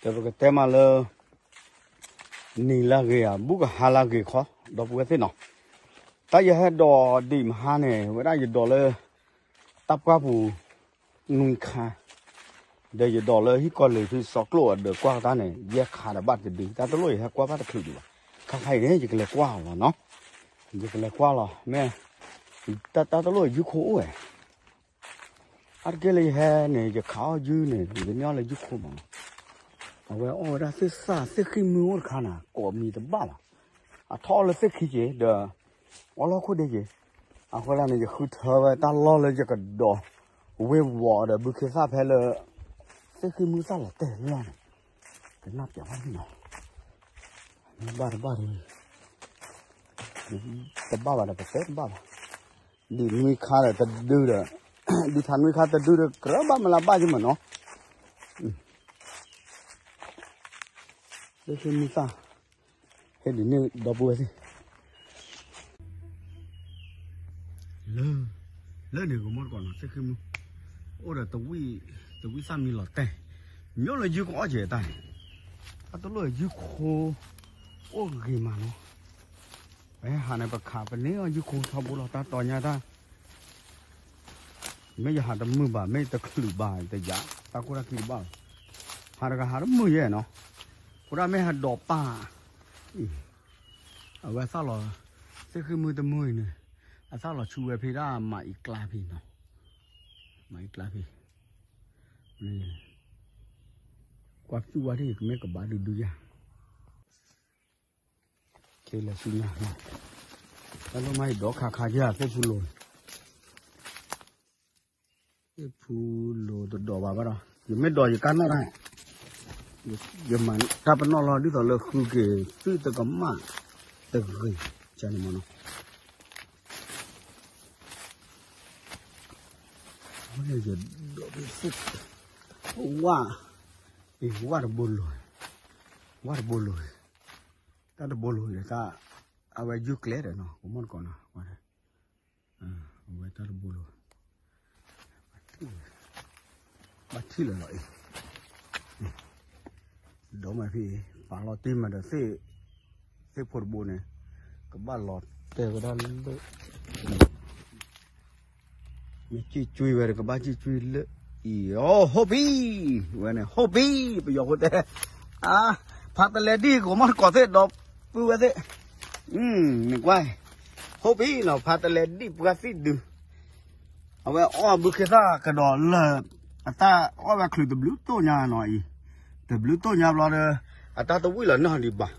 ဒီးပကတဲမးလၢ နံၤလၢဂ့ၤဧါ ဘူးကဟါလၢဂ့ၤခီ ဒီပုၢ်ဝဲၢ်သ့ၣ်နီၤ, တၢ်ယဟဲဒိးဒံးမဟါန့ၣ် ဝဲဒၣ်ယဒိးလၢ တၢ်ပှၢ်ပူၤ နွံခါ, ဒီးယဒိးလၢဟံၣ်ကီၢ်လံၤဖဲစီကျိၣ်အဒၢးကွၢ်ကတၢၢ်န့ၣ် ယဲၢ်ခါဒီးဘၣ်တဒု, တၢ်တလိၣ်ယဟဲကွၢ်ဘၣ်တချုးဒံးဘၣ်, ခါခါအံၤန့ၣ် ယကလဲၤကွၢ်အီၤလီၤနီၤ, ယကလဲၤကွၢ်လီၤ မ့ၢ် တၢ်တလိၣ်ယုၢ်ခိအိၣ်ဝဲ အါတက့ၢ်လၢယဟဲန့ၣ် ယခးအီၣ်ယုၢ်န့ၣ် ယကန့ၢ်အီၤလၢယုၢ်ခိမးနီၤ, အဝဲအီၣ်ဝဲဒၣ်သ့ၣ်သၣ်သ့ၣ်ဃံၣ်မုၢ်အိၣ်တခါနီၤ ကိးမံၤတဘၣ်ဘၣ်, အထီၣ်အီၣ်လၢသ့ၣ်ခံက့ၤဒီး အီၣ်လၢဟီၣ်ခိၣ်ဒ့က့ၤ, အဃိသတးန့ၣ် ယဃုထၢဝဲတၢ်လီၢ်လၢယကဒိး ဝ့ၢ်ဝီၤဒီးဘုခ့သၣ်ဖဲလၢ သ့ၣ်ဃံၣ်မုၢ်သၣ်လီၤတဲာ်လီၤန့ၣ်, ကနၣ်ပျးဝဲနီၤ, ဘၣ်တဘၣ်ဒီး တဘၣ်ဘၣ်ဒီးပတဲတဘၣ်ဘၣ်, ဒ်နွံခါဒီးတဒုဒီး, ဒ်ထါနွံခါတဒုဒီး ကြၢးဘၣ်မလၤဘၣ်ယမးနီၤ, သ့ၣ်ဃံၣ်မုၢ်သၣ် ဟဲဒ်န့ၣ်ဒီပုၢ်ဝဲၢ်သ့ၣ် လၢ လၢန့ၣ်ကမီၢ်တကိးနီၤ သ့ၣ်ဃံၣ်မုၢ် အိၣ်ဒီးတဝံၣ် တဝံၣ်သၣ်မံလီၤတဲာ်, မ့ၢ်လၢယုၢ်ကအီၣ်ကဲၤတၢ်န့ၣ်, တၢ်တလိၣ်ယုၢ်ခိ အိၣ်ဂ့ၤမးနီၤ, ပဟဲဟးန့ၣ် ပခးပန့ၢ်အီၣ်ယုၢ်ခိထီဘိလီၤ တၢ်တီညါတၢ် မ့ၢ်ယဟးတမုာ်ဘၣ် မ့ၢ်တချုးဘၣ်တယၤ တၢ်ခိၣ်တၢ်ခံတဘၣ်ဘၣ်, ဟးတဂၤဟးတမုာ်ယဲနီၤ, အဃိဒၣ်မ့ၢ်ဟးဒိးပၢ်အံၤ, အဝဲသၣ်လီၤ, သ့ၣ်ဃံၣ်မုၢ်တမုာ်အံၤန့ၣ်, အသၣ်လီၤဆူဝဲဖဲဒၣ်မၤအံၤကျါဖဲနီၤ, မၤအံၤကျါဖဲ, ကွၢ်ပျုၢ်ဝါဒ်ယကမ့ၢ်ကဘၣ်ဒုဒုယၤ ခဲလၢာ်ဆူညါ, တၢ်လီၢ်မ့ၢ်ယဒိးခါခါယၤ သ့ၣ်ဖူလိၤ, သ့ၣ်ဖူလိၤတဒိးဘၣ်ဘၣ်ဒီး ယမ့ၢ်ဒိးယကါနီၣ်တၢ်, ယမၤတၢ်ပနီၣ်လီၤ ဒ်သိးလၢဃုက့ၤသုတကမၣ်တဂ့ၤ, န့ၣ်မနီၤ, ယဒိး, ဝၣ်, ဝၣ်တဘိလိၤ, ဝၣ်တဘိလိၤ, တၢ်တဘိလိၤ, အဝဲယုၢ်ကျဲဒီးနီၤ ကမီၢ်တကိးနီၤ, အဝဲတၢ်တဘိလိၤ, ဘၣ်ထံၣ်လၢၤလီၤအံၤ, ဒိးမးဖဲအံၤ ပာ်လီၤတ့ၢ်မးဒီး သ့ၣ်ဖိတဘိန့ၣ် ကဘၣ်လီၤတဲာ်ဝဲဒၣ်လၢ မ့ၢ်စံၣ်ကွံဝဲဒီး ကဘၣ်စံၣ်ကွံလၢအံၤ, အိ ဟုတ်ပြီ, ဝဲန့ၣ် ဟုတ်ပြီ, ပယီၤဖိတဲ, ဖးတလဲဒံၣ် ကမီၢ်တကိးသ့ၣ်ဒီးပုၢ်ဝဲၢ်သ့ၣ်, နကွၢ်, ဟုတ်ပြီနီၤ ဖးတလဲဒံၣ်ပှၤသံၣ်ဒုး, အဝဲအီၣ်ဘုခ့သၣ်ကဒီးလၢ အတၢ်အီၣ်ဝဲချုးတဘျုးတိၢ်ညါနီၤအံၤ, တဘျုးတိၢ်ညါဘျီဒီး အတၢ်တဝံၣ်လီၤနီၢ်ဒံးဘၣ်,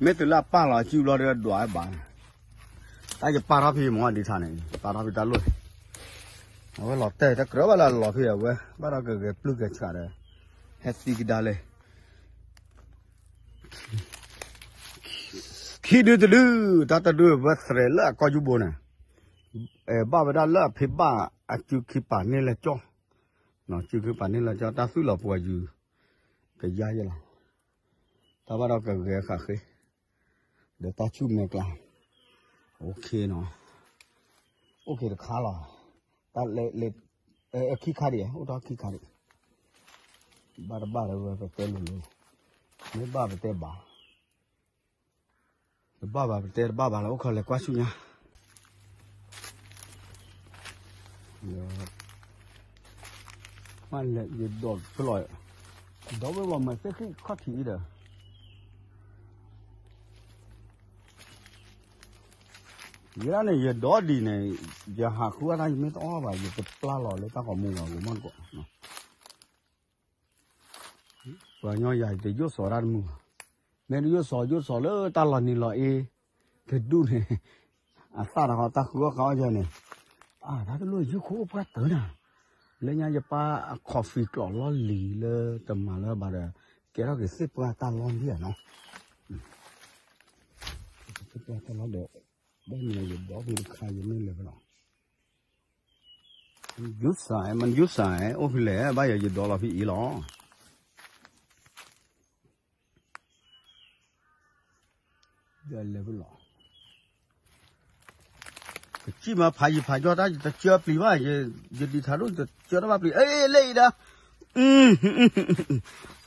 မ့ၢ်တုၤလၢအပၢ်လီၤစုဘျီဒီးဒွးဝဲဘၣ်, တၢ်ယပာ်ထီၣ်ဖဲမ့ၢ်ဒံးထါန့ၣ် ပာ်ထီၣ်ဖဲတၢ်လိၣ်, အဝဲလီၤတဲာ်တကြၢးဘၣ်လၢအလီၤဖဲအဝဲ ဘၣ်ဒီးကဂဲၤပျုၢ်ကဲၤဆှးဒီး ဟဲသံကဒါလဲၣ် ခံဒုတဒု, တၢ်တဒုဝဲသရဲးလၢအကီၢ်ယူဘိန့ၣ်, ဘၣ်ဝဲဒၣ်လၢအဖံးဘၣ်အစုခံပာ်န့ၢ်လၢကၠီ, စုခံပာ်န့ၢ်လၢကၠီ တၢ်သွံၣ်လီၤပှၤယူၤ, ကယါယဲလီၤ, တၢ်ဘၣ်ဒီးကဂဲၤဃာ်ဃ့, ဒီးတၢ်ဆူၣ်မဲာ်ကျါ, အိၣ်ခ့နီၤ, အိၣ်ခ့တခါလီၤ, တၢ်လဲၤလဲၤ, ခံခါဒံး, အိၣ်ထီၣ်ခံခါဒံး, ဘၣ်တဘၣ်ဒီးဝဲပတဲလိၤလိၤ, မ့ၢ်ဘၣ်ပတဲဘၣ် တဘၣ်ဘၣ်ပတဲတဘၣ်ဘၣ်လၢအိၣ်ခိးလဲၤကွၢ်ဆူညါ, မ့ၢ်လဲၤယဒိးဖဲလီၤ, ဒိးဝဲဘၣ်မၤသ့ၣ်ဃံၣ်ခီၣ်ထံးအံၤဒီး ယဲဒၣ်န့ၣ် ယဒိးဒံးန့ၣ်, ယဟးဃုအါတၢ် ယမ့ၢ်တအီၣ်ဘၣ် ယတပျၢ်လီၤလၢတၢ်ဂီၤမူလီၤ ဂီၤမီၢ်တကိး, ပှၤညီယၤတယိၣ်စီၤတၢ်တမုာ်ဘၣ်, မ့ၢ်တယိၣ်စီၤ ယိၣ်စီၤလၢတၢ်လီၤနံၤလီၤအ့ တဒူၣ်န့ၣ်, အသၣ်တခီ တၢ်ဃုအီၣ်ဃုအီၣ်ယဲန့ၣ်, အါ တၢ်တလိၣ်ယုၢ်ခိပှၢ်တၢၢ်နၤ, လၢညါယပၢ်အ coffee ကျီးလီၢ်လံၤလၢတမၤလၢၤဘၣ်ဒီး ကဲထီၣ်က့ၤသ့ၣ်ပှၢ်တၢ်လီၢ်ဒံးဧါနီၤ, သ့ၣ်ပှၢ်တၢ်လီၢ်ဒီး, ဘၣ်မနုၤယဒိးဖဲတခါ ယမ့ၢ်လဲၤဖဲလီၤ, ယူၢ်စၢ် မ့ၢ်ယူၢ်စၢ် အိၣ်ဖဲလဲၣ် ဘၣ်ယၤယဒိးလီၤဖဲအံၤလီၤ. လဲၤဖဲလီၤ. ကစံၣ်မၤဖးယံၤဖးယီၢ်တၢ် ယတစၢပျံၤဘၣ်, ယဒံးထးဒိၣ် ယတစၢတၢ်ဘၣ်ပျံၤ, အ့ လၢအံၤဒီး,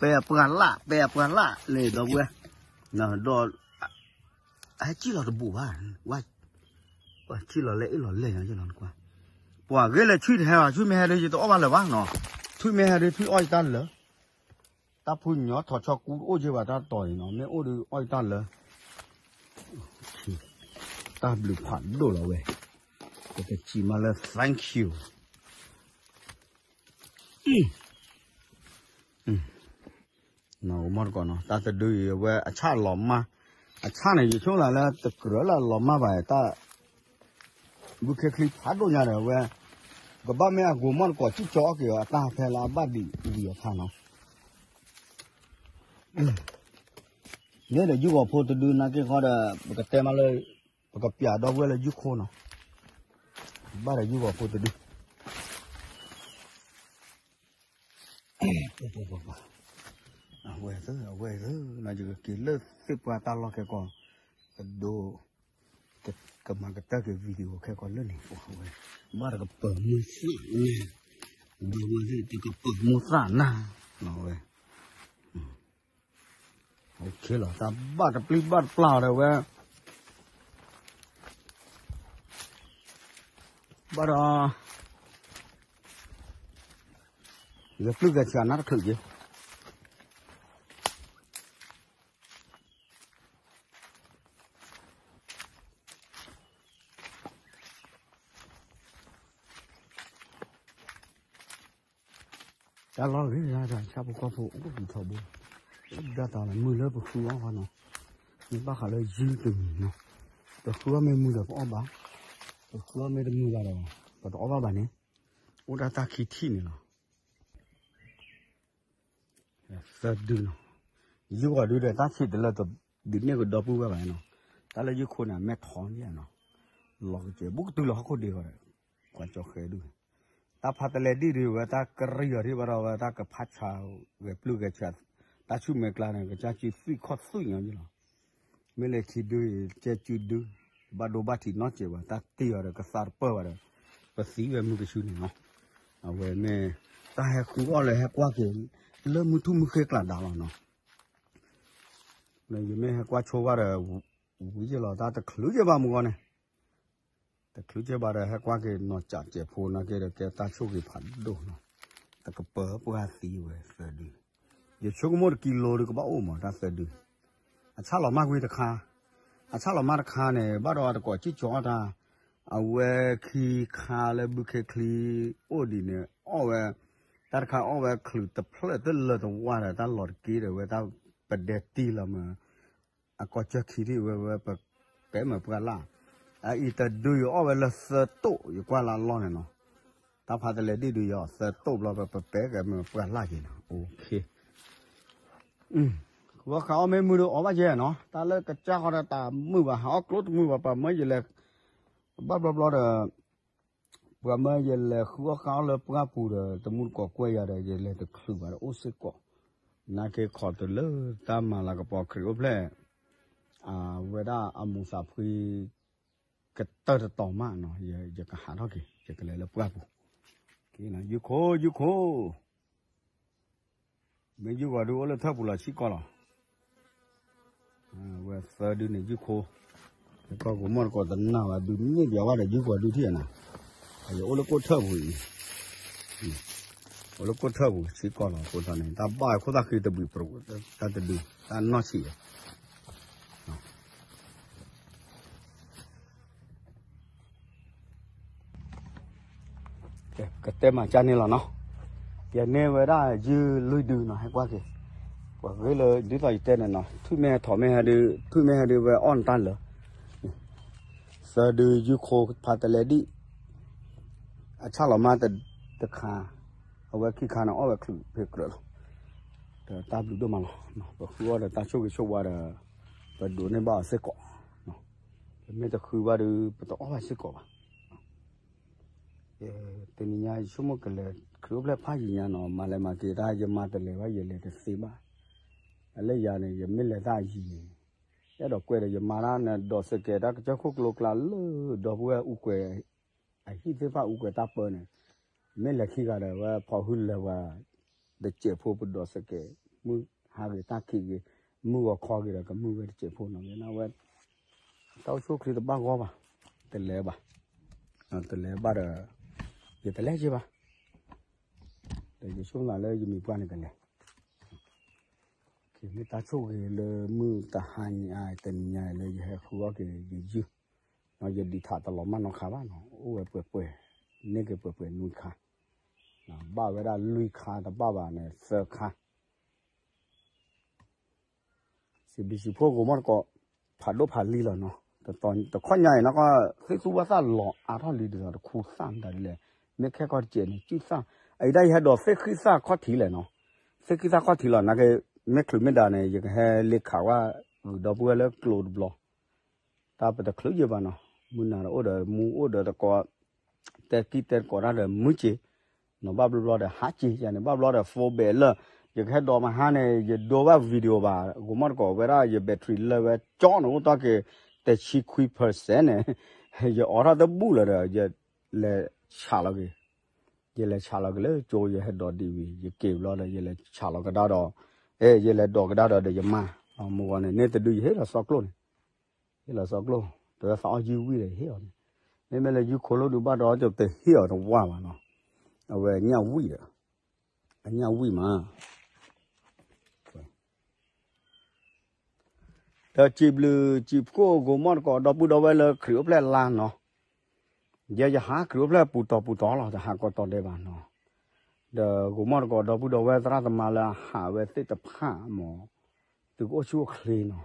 ပဲအပှၢ်လၢ် ပဲအပှၢ်လၢ်လၢဒီပုၢ်ဝဲၢ်, ဒီး ဟဲကံၣ်လီၤတဘူးဘၣ်, ဝဲကံၣ်လီၤလဲၣ်အ့ၣ်လီၤလဲၣ်ညါယလီၤနကွၢ်, ပှၤဂ့ၤလၢထွံၣ်တဟဲဘၣ်, ထွံၣ်မ့ၢ်ဟဲဒုး ယတအီၣ်ဘၣ်လၢၤဘၣ်နီၤ, ထွံၣ်မ့ၢ်ဟဲဒုး ထွံၣ်အီၣ်ယတၢ်လၢာ်, တၢ်ဖုညီထီၣ်ဆီကူတအိၣ်က့ဘၣ်တၢ်တီၤအံၤနီၤ, မ့ၢ်အိၣ်ဒုးအီၣ်ယတၢ်လၢာ်, တၢ်ဘျုးဖးဒိၣ်လီၤဝဲ, ပကစံးမးလၢ thank you နီၢ်မီၢ်တကိးနီၤ, တၢ်သဒုအံၤအဝဲအဆၣ်လီၤမၢ်, အဆၣ်န့ၣ် ယဆိကမိၣ်လၢတကြၢးလၢအလီၤမၢ်ဘၣ်တၢ်, ဘုခ့ချံဖးဒိၣ်ညါဒီးအဝဲ, ကဘၣ်မ့ၢ်အဂိၤမီၢ်တကိးစံၣ်ကၠီအီၣ်က့ၤအီၤအတၢ်ဖဲလၢအဘၣ်ဒံးဒံးအခါနီၤ, မ့ၢ်ဒီးယုၢ်ဂီၤဖိတဒုနာ်က့ဃီဒီး ပကတဲမးလၢ, ပကပျးဒီပုၢ်ဝဲၢ်လၢယုၢ်ခိနီၤ, ဘၣ်ဒီးယုၢ်ဂီၤဖိတဒု အဝဲသ့ၣ် အဝဲသ့ၣ် ယကက့ၤလၢသ့ၣ်ပှၢ်တၢ်လီၢ်ခဲကီၢ်, ကဒိ, ကမၤကတၢၢ်က့ၤ video ခဲကီၢ်လၢန့ၣ်, အဝဲ, ဘၣ်တကပၢၤမူသၣ်နၤ, ဒီးဝဲသ့ၣ်တကပၢၤမူသၣ်နၤ, အဝဲ, လီၤ တၢ်ဘၣ်တပျံၤဘၣ်တပျၢ်အီၤဒီးဝဲ, ဘၣ်ဒီး, ယပျုၢ်ကဲဆှးနါတချုးက့ၤ တၢ်လီၢ်ဂ့ၤဒၣ် ဆၣ်ဖိကီၢ်ဖိအိၣ်ပူၤထီဘိ, အိၣ်ဒၣ်တၢ်လီၤ မုာ်လၢပဃုအီၣ်ဃီနီၤ, မ့ၢ်ဘၣ်ဃးလၢယုၢ်တမံၤနီၤ, ပဃုအီၣ်မ့ၢ်မုာ်ဒီးပအီၣ်ဘၣ်, ပဃုအီၣ်မ့ၢ်တမုာ်ဘၣ်ဒီး ပတအီၣ်ဘၣ်ဘၣ်န့ၣ်, အိၣ်ဒၣ်တၢ်ခံထံၣ်န့ၣ်လီၤ. သၢဒုနီၤ, ယုၢ်ဂီၤဒုဒီးတၢ်ဆံးတလၢတဒုးန့ၢ်ကဒီပုၢ်ဝဲၢ်ဘၣ်နီၤ, တၢ်လၢယုၢ်ခိန့ၣ် အမဲာ်ထီန့ၣ်နီၤ, လီၤကစဲး ဘူးကတုၤလီၤဟီၣ်ခိၣ်ဒ့ဂီၤဒီး, ကွၢ်ကၠီဃဲဒု, တၢ်ဖးတလဲဒံၣ်ဒုးဝဲတၢ်ကရံၣ်အီၤဒံးဘၣ်ဒီးဝဲတၢ်ကဖးဆါ, ဂဲၤပျုၢ်ဂဲၤဆှး, တၢ်ဆူၣ်မဲာ်ကျါန့ၣ် ကစၢ်စုသွံၣ်ခီၣ်သွံၣ်ညီယလီၤ. မ့ၢ်လဲၤခံဒုအံၤ ကဲစုဒု, ဘၣ်ဒိဘၣ်ထံးနီတစဲးဘၣ်, တၢ်တ့ၢ်အီၤဒီးကသါတပၢၢ်ဘၣ်ဒီး, ပသံဝဲမုၢ်ကဆူန့ၣ်နီၤ, အဝဲမ့ၢ်, တၢ်ဟဲဃုအီၣ်လၢဟဲကွၢ်က့ၤ, လၢမုၢ်ထူၣ်မုၢ်ဃ့ကျါဒါလီၤနီၤ, ယမ့ၢ်ဟဲကွၢ်ဆိဝဲဒီး, ဝံၤယလီၤတၢ်တချုးက့ဘၣ်မုၢ်ဂီၢ်န့ၣ် တချုးက့ဘၣ်ဒီးဟဲကွၢ်က့ၤနီၢ်ကၠးစဲးဖိနာ်က့ဒီး ကဲတၢ်ဆိၣ်ဂ့ၤဖးဒိၣ်နီၤ, တကပၢၤပှၢ်သံဝဲသၢဒု, ယဆိကမိၣ်တကံလိၤဒုးကဘၣ်အိၣ်မးတၢ်သၢဒု, အဆၣ်လီၤမၢ်ကွံာ်တခါ, အဆၣ်လီၤမၢ်တခါန့ၣ် ဘၣ်ဒီးအတကိးစံၣ်ကၠီအီၣ်တၢ်, အဝဲခံခါလၢဘုခ့ချံအိၣ်ဒံးန့ၣ် အီၣ်ဝဲ, တၢ်တခါအီၣ်ဝဲချုးတဖျၢၣ်တလၢတဝါဒီး တၢ်လီၤတက့ဒီးဝဲတၢ်ပဒဲတံၢ်လီၤမး အကီၢ်ကၢၢ်ခံထံၣ်ဝဲဝဲပ, ပအဲၣ်မၤပှၢ်လၢ်, အအံၤတဒုယအီၣ်ဝဲလၢသၢတိၣ် ယကွၢ်လၢအလီၢ်န့ၣ်နီၤ, တၢ်ဖးတလဲဒံၣ်ဒုယအီၣ်သၢတိၣ်ဘျီ ပ, ပအဲၣ်ကမၤပှၢ်လၢ်က့ၤနီၤ, ဃုအီၣ်ဃါအီၣ်မ့ၢ်မုာ်ဒီးအီၣ်ဘၣ်ကဲနီၤ, တၢ်လၢကစၢ်ဃီဒီးတၢ်မုာ်ဘၣ် ဟးအီၣ်ကျိတမုာ်ဘၣ် ပှၤမၢယလဲၤ, ဘၣ်ဘျီဘျီဒီး ပှၤမၢယလဲၤဃုအီၣ်ဃါအီၣ်လၢပှၢ်ပူၤဒီး တမူတကိးကွဲယၤဒီး ယလဲၤတချုးဘၣ်ဒီးအိၣ်စ့ၢ်ကီး, နာ်က့ခီၣ်တုၤလၢတၢ်မၤလၤကပီၤခရံာ်အိၣ်ဖျဲၣ်, အဝဲဒၣ်အမူးသးဖှံ, ကတၢၢ်တတီၤမးနီၤ, ယကဟးထီၣ်က့ၤ ယကလဲၤလၢပှၢ်ပူၤ, ယုၢ်ခိ ယုၢ်ခိ မ့ၢ်ယုၢ်ဂီၤဒုအိၣ်လၢထၢၣ်ပူၤလီၤဆံးကီးလီၤ, ဝဲသၢဒုန့ၣ်ယုၢ်ခိ, ကီၢ်ကိးမီၢ်တကိးတနၢ်ဘၣ်ဒုးန့ၣ် ပျးဝဲဒီးယုၢ်ဂီၤဒုထံၣ်နၤ, ယအိၣ်လၢကိၣ်ထၢၣ်ပူၤအံၤ, အိၣ်လၢကိၣ်ထၢၣ်ပူၤဆံးကီးလီၤ, အဃိသတးန့ၣ် တၢ်ဘၣ်ခိၣ်သၣ်ဃံတဘှံးပြး, တၢ်တဒု, တၢ်နီၢ်ဆံးဝဲ ကတဲမၤကၢ်န့ၣ်လီၤနီၤ, ယန့ၢ်ဝဲဒၣ်ယုၢ်လွံၢ်ဒုနီၤ ဟဲကွၢ်က့ၤ, ပှၤဂ့ၤလၢဒ်သိးယတဲန့ၣ်နီၤ ထွံၣ်မ့ၢ်ဟဲထီၣ်မ့ၢ်ဟဲဒုး ထွံၣ်မ့ၢ်ဟဲဒုးဝဲအီၣ်နတၢ်လၢာ်, သၢဒုယုၢ်ခိဖးတလဲဒံၣ်, အဆၣ်လီၤမၢ်တခါ, အဝဲခံခါန့ၣ်အီၣ်ဝဲချုးဖဲကြၢးလီၤ, ဒီးတၢ်ဘျုးဒိၣ်မးလီၤ, ပဃုအီၣ်ဒီးတၢ်ဆိၣ်ဂ့ၤဆိၣ်ဝါဒီး, ပဒိးန့ၢ်ဘၣ်အီၤစ့ၢ်ကီး, ပမ့ၢ်တဃုဘၣ်ဒီး ပတအီၣ်ဘၣ်စ့ၢ်ကီးဘၣ် တနံၤညါယဆိကမိၣ်ကလဲၤခရံာ်အိၣ်ဖျဲၣ်ဖးယံာ်ညါနီၤ မၤလဲၤမၤက့ၤတၢ် ယမၤတလဲၤဘၣ် ယလဲၤတသ့ဘၣ်, လၢယၤန့ၣ် ယမ့ၢ်လဲၤတၢ်အယံၤန့ၣ်, အဲၣ်ဒိးကွဲးဒီးယမၤတၢ်န့ၣ် ဒိးစဲးကဲးတၢ်ကစၢၢ်ခိၣ်ကျိကျါလၢ ဒီပုၢ်ဝဲၢ်အူကွဲး, အဟံၣ်သ့ၣ်တဖၣ်အူကွဲးတၢ်ပၢန့ၣ်, မ့ၢ်လဲၤခံဂၤဒီး ဝဲဖီၣ်ဟုလဲၤဝဲ, တစဲးဖိပဒိးစကဲး, မုၢ်ဟါဂ့ၤတၢ်ခံးဂ့ၤ, မုၢ်ဂီၤခီဂ့ၤဒီးကမုၢ်ဝဲတစဲးဖိနီၤ, ဝဲဒၣ်ဝဲ တၢ်အိၣ်ဆူၣ်အိၣ်ချ့တဘၣ်ဂီၢ်ဘၣ်, တလဲၤဘၣ်, တလဲၤဘၣ်ဒီး ယတလဲၤက့ၤဘၣ်, ဒီးယဆိကမိၣ်လၢယမံၤပှၢ်န့ၣ်ကလဲၤ, မ့ၢ်တၢ်ဆိၣ်ဂ့ၤလၢမုၢ်တဟါညါတနံၤညါလၢယဟဲဃုအီၣ်က့ၤယယုၢ်, ယဒံးထးတလီၤမၢ်နီတခါဘၣ်နီၤ, အိၣ်ဝဲပှဲၤပှဲၤ, န့ၢ်က့ၤပှဲၤပှဲၤနွံခါ, ဘၣ်ဝဲဒၣ်လွံၢ်ခါတဘၣ်ဘၣ်န့ၣ် သၢခါ စံးဘျုးစံးဖှိၣ် ကိးမီၢ်တကိး ဖးဒိၣ်ဖးလံလီၤနီၤ, တခီညါအံၤနီၤ ဃ့သူၣ်ဘၣ်သၣ်လီၤအါထီၣ်လံဒ်သိးတခူသၣ်မတၤဒ်လဲၣ်, မ့ၢ်ခဲကီၢ်တစဲးန့ၣ် စုၣ်သၣ်, အအံၤဒၣ်ယဟဲဒိးသ့ၣ်ဃံသၣ်ခီၣ်ထံးလဲၣ်နီၤ, သ့ၣ်ဃံသၣ်ခီၣ်ထံးလီၤ နာ်က့, မ့ၢ်ချုးမ့ၢ်ဒါန့ၣ် ယကဟဲလ့ခးဝဲ ဂုၤဒီပုၢ်ဝဲၢ်လၢကျိၤတဘျီ တၢ်ပတချုးယဲၢ်ဘၣ်နီၤ, မုၢ်နၤဒီးအိၣ်ဒီးမူအိၣ်ဒီးတကိး, တဲကံၢ်တဲတကိးတၢ်ဒီးမုၢ်က့ၤ, နီၤဘၣ်ဘျီဘျီဒီးဟးက့ၤယၤန့ၣ် ဘၣ်ဘျီဒီး phone ဘဲးလၢာ်, ယကဟဲဒိးမဟါန့ၣ် ယဒိဘၣ် video ဘၣ်, ကိးမီၢ်တကိးဝဲဒၣ်ယ battery လၢဝဲကၠီန့ၣ် အိၣ်တီၢ်က့ၤ တဆံခွံ percent န့ၣ်, ယအိးထီၣ်တဘူၣ်လၢၤဒီး ယလဲၤဆးလီၤက့ၤ ယလဲၤဆးလီၤက့ၤလၢကၠိ ယဟဲဒိးဒံးဝံၤ ယက့ၤဘျီဒီး ယလဲၤဆးလီၤကဒါဒီး, အဲ ယလဲၤဒိးကဒါဒီးဒီးယမါ, မုၢ်ဂီၤန့ၣ် န့ၢ်တဒုယဟ့ၣ်လီၤစီကျိာ်န့ၣ်, ဟ့ၣ်လီၤစီကျိာ်, တဝဲသးအီၣ်ယုၢ်ဝံၣ်ဒီးယဟ့ၣ်အီၤန့ၣ်, မ့မ့ၢ်လၢယုၢ်ခိလိၣ်ဒုးဘၣ်ဒီး တဟ့ၣ်အီၤတဝါဘၣ်နီၤ, အဝဲညၣ်ဝံၣ်ဒီး, အညၣ်ဝံၣ်မး ဒီးစံးဘျုးစံးဖှိၣ် ကိးမီၢ်တကိး ဒီပုၢ်ဒီဝဲၢ်လၢခရံာ်အိၣ်ဖျဲၣ်လါနီၤ, ယဲယဟးခရံာ်အိၣ်ဖျဲၣ်ပူၤတီၤပူၤတီၤလီၤ တဟးကီးတီၤဒဲးဘၣ်နီၤ, ဒီးကိးမီၢ်တကိး ဒီပုၢ်ဒီဝဲၢ်သရၣ်သမါလၢအဟးဝဲသ့ၣ်တဖၣ်မး, သုကအိၣ်ဆူၣ်အိၣ်ချ့နီၤ,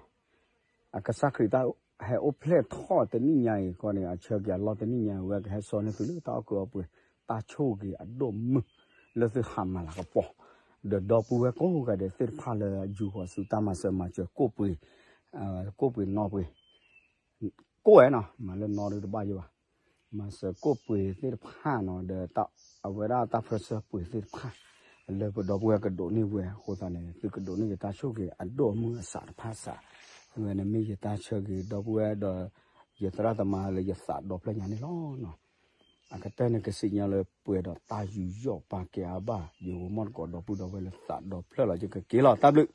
အကစၢ်ခရံာ်တၢ်ဟဲအိၣ်ဖျဲၣ်ထီၣ်တနံၣ်ညါအံၤခီန့ၣ် အဆၢက့ၤအလီၢ်တနံၣ်ညါ အဝဲကဟဲစိာ်န့ၢ်သုလၢတၢ်အီၣ်ကုးအီပှ့ၤ, တၢ်ဆိၣ်ဂ့ၤအဒိၣ်မုၢ် လၢသုဟးမၤလၤကပီၤ, ဒီးဒီပုၢ်ဝဲၢ်ကိးဂၤဒဲးသ့ၣ်တဖၣ်လၢအယူၤဃီၤဆူတၢ်မၤစၢၤမၤစၢၤကိးပှ့ၤ, ကိးပှ့ၤနီၢ်ပှ့ၤ ကိးဝဲနီၤ, မၤလၢနီၢ်ဒုတဘၣ်ယိၣ်ဘၣ်, မၤစၢၤကိးပှ့ၤသ့ၣ်တဖၣ်နီၤ, ဒီးအဝဲဒၣ်တၢ်ပၢဆှၢပှ့ၤသ့ၣ်တဖၣ်, လၢပဒီပုၢ်ဝဲၢ်ကဒိးန့ၢ်ဝဲအဃိသတးန့ၣ် သုကဒိးန့ၢ်က့ၤတၢ်ဆိၣ်ဂ့ၤအဒိၣ်အမုၢ်အစးတဖၣ်စး, ဝဲန့ၣ်မ့ၢ်ယတၢ်ဆၢဂ့ၤဒီပုၢ်ဝဲၢ်ဒီး ယသရၣ်သမါလၢယသးဒီဖျၢၣ်ညါန့ၣ်လီၤ. အကတၢၢ်န့ၣ်ကစံးညီလၢပှဲၤဒီးတၢ်ယူးယီၣ်ပာ်ကဲအါဘၣ် ယဂီၢ်မီၢ်တကိးဒီပုၢ်ဒီဝဲၢ်လၢသးဒီဖျၢၣ်လီၤ ယကက့ၤလီၤ တၢ်ဘျုး